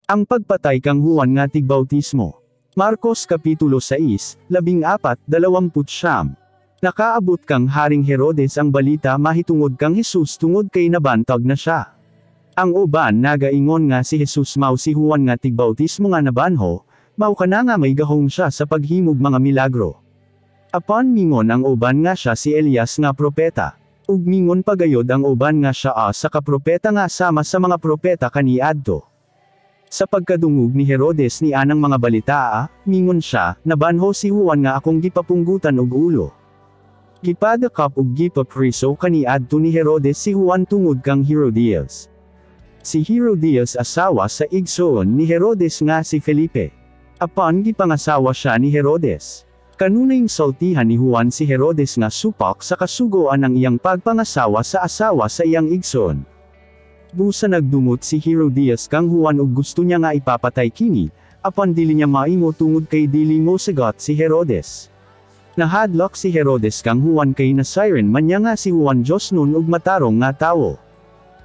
Ang pagpatay kang Juan nga tigbautismo. Marcos Kapitulo 6, 14, 29. Nakaabot kang Haring Herodes ang balita mahitungod kang Jesus tungod kay nabantog na siya. Ang uban nagaingon nga si Jesus mao si Juan nga tigbautismo nga nabanho, mao kana nga may gahom siya sa paghimog mga milagro. Apan mingon ang uban nga siya si Elias nga propeta. Ug mingon pagayod ang uban nga siya usa ka propeta nga sama sa mga propeta kaniadto. Sa pagkadungog ni Herodes ni anang mga balita, mingon siya, "Nabanho si Juan nga akong gipapunggutan og ulo." Gipadakop ug gipapriso kaniadto ni Herodes si Juan tungod kang Herodias. Si Herodias asawa sa igsoon ni Herodes nga si Felipe. Apan gipangasawa siya ni Herodes. Kanunayng sultihan ni Juan si Herodes nga supak sa kasugoan ang iyang pagpangasawa sa asawa sa iyang igsoon. Busa nagdumot si Herodias kang Juan ug gusto niya nga ipapatay kini, apan dili niya maimo tungod kay dili mosagot si Herodes. Nahadlok si Herodes kang Juan kay nasayran man niya nga si Juan Diyosnon ug matarong nga tawo.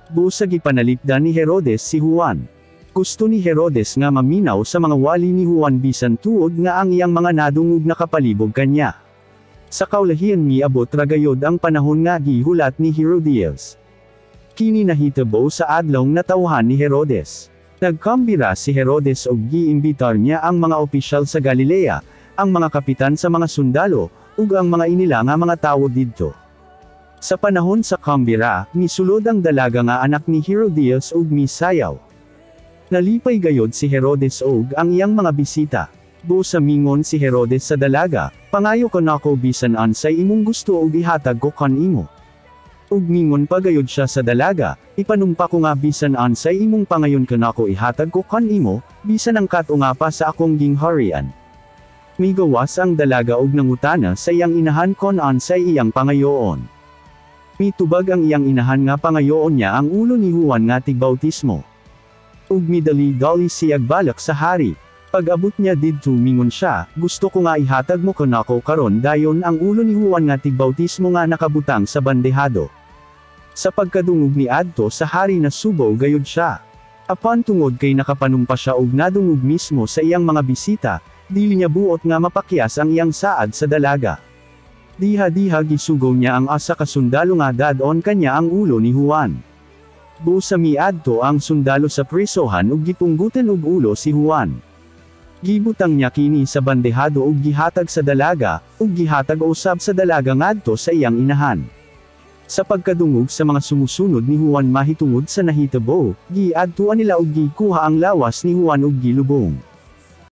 Busa gipanalipdan ni Herodes si Juan. Gusto ni Herodes nga maminaw sa mga wali ni Juan bisan tuod nga ang iyang mga nadungog nakapalibog kanya. Sa kaulahian miabot ra gayod ang panahon nga gihulat ni Herodias. Kini nahitabo sa adlawng natawhan ni Herodes. Nagkambira si Herodes og giimbitar niya ang mga opisyal sa Galilea, ang mga kapitan sa mga sundalo, ug ang mga inila nga mga tawo didto. Sa panahon sa kambira, misulod ang dalaga nga anak ni Herodias ug misayaw. Nalipay gayod si Herodes og ang iyang mga bisita. Busa mingon si Herodes sa dalaga, "Pangayo kanako bisan unsay imong gusto ug ihatag ko kanimo." Ug mingon pagayod siya sa dalaga, "Ipanumpa ko nga bisan unsay imong pangayon kanako ihatag ko kanimo, bisan ang katunga pa sa akong gingharian." Migawas ang dalaga og nangutana sa iyang inahan kon unsay iyang pangayoon. Mitubag ang iyang inahan nga pangayoon niya ang ulo ni Juan nga tigbautismo. Ug midali-dali siyag balak sa hari. Pag-abot niya didto mingon siya, "Gusto ko nga ihatag mo kanako karon dayon ang ulo ni Juan nga tigbautismo nga nakabutang sa bandehado." Sa pagkadungog ni adto sa hari nasubo gayud siya. Apan tungod kay nakapanumpa siya og nadungog mismo sa iyang mga bisita, dili niya buot nga mapakyas ang iyang saad sa dalaga. Diha-diha gisugo niya ang asa ka sundalo nga dad-on kanya ang ulo ni Juan. Busa miadto ang sundalo sa prisohan ug gipunggutan og ulo si Juan. Gibutang niya kini sa bandehado ug gihatag sa dalaga, ug gihatag usab sa dalaga ngadto sa iyang inahan. Sa pagkadungog sa mga sumusunod ni Juan mahitungod sa nahitabo, giadtuan nila ug gikuha ang lawas ni Juan ug gilubong.